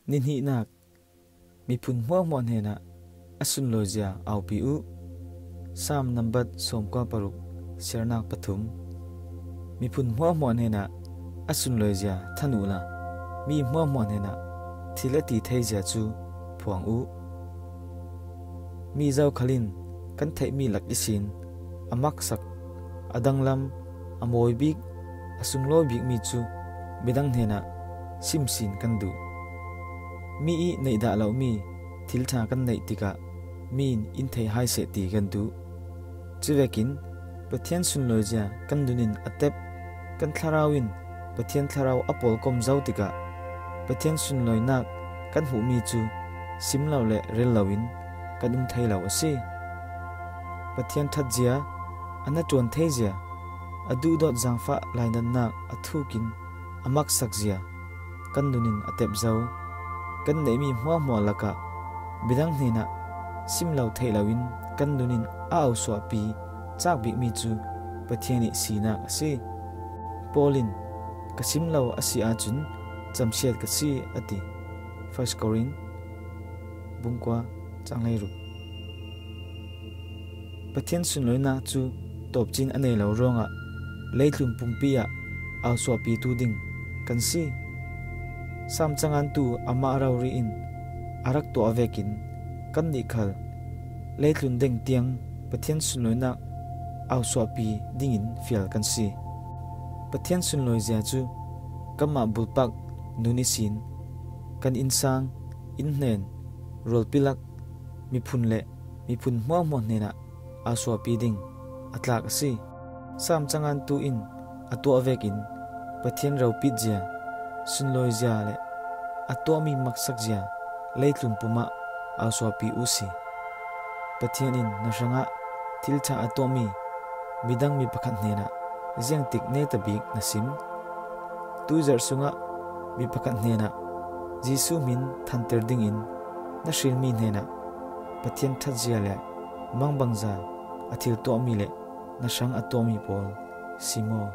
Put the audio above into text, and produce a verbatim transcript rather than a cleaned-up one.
Nihnihnak. Miphun hmuahhmuah hnenah a sunlawizia aupi uh. Saam nambat sawmkua paruk, siarnak pathum. Miphun hmuahhmuah hnenah a sunlawizia than uhla, mi hmuahhmuah hnenah thil a ti theizia cu phuang uh. Mi zokhal in kan theihmi lak ihsin a maksak, a danglam, a mawi bik, a sunglawi bikmi cu midang hnenah simsin kan duh. Mi ih neih dah lomi thil ṭha kan neih tikah mi in in thei hai seh ti kan duh. Cuvekin Pathian sunlawizia kan nun in a tep, kan thlarau in Pathian thlarau a pawlkom zo tikah Pathian sunlawinak kan hmuhmi cu sim lo le rel loin kan um thei lo a si. Pathian ṭhatzia, a hnaṭuan theizia, a duhdawt zaangfah lainatnak a thukin a maksak zia kan nun in a tep zo. Kan neihmi hmuahhmuah lakah midang hnenah sim lo theih loin kan nun in a ausuahpi cak bikmi cu Pathian ih sinak a si. Paul in, "Ka sim lo a si ahcun camsiat ka si," a ti. First Korin bungkua cang leiruk. Pathian sunlawinak cu tawpcin a nei lo ruangah leitlun pumpi ah ausuahpitu ding kan si. Saam cangantu amah rori in a rak tuah vekin kannih khal leitlun deng tiang Pathian sunlawinak ausuahpi dingin fial kan si. Pathian sunlawizia cu kanmah bulpak nun ihsin kan innsang, innhnen, rualpi lak, miphun le miphun hmuahhmuah hnenah ausuahpi ding a tlak a si. Saam cangantu in a tuah vekin Pathian ropitzia, sunlawizia le a tuahmi maksakzia leitlun pumah ausuahpi uhsi. Pathian in na hrangah thil ṭha a tuahmi midang mi pakhat hnenah ziangtik neta bik na sim? Tuizarh sungah mi pakhat hnenah Jesuh hmin thanter dingin na hrilmi hnenah Pathian ṭhatzia le mangbangza a thil tuahmi le na hrang a tuahmi pawl si maw?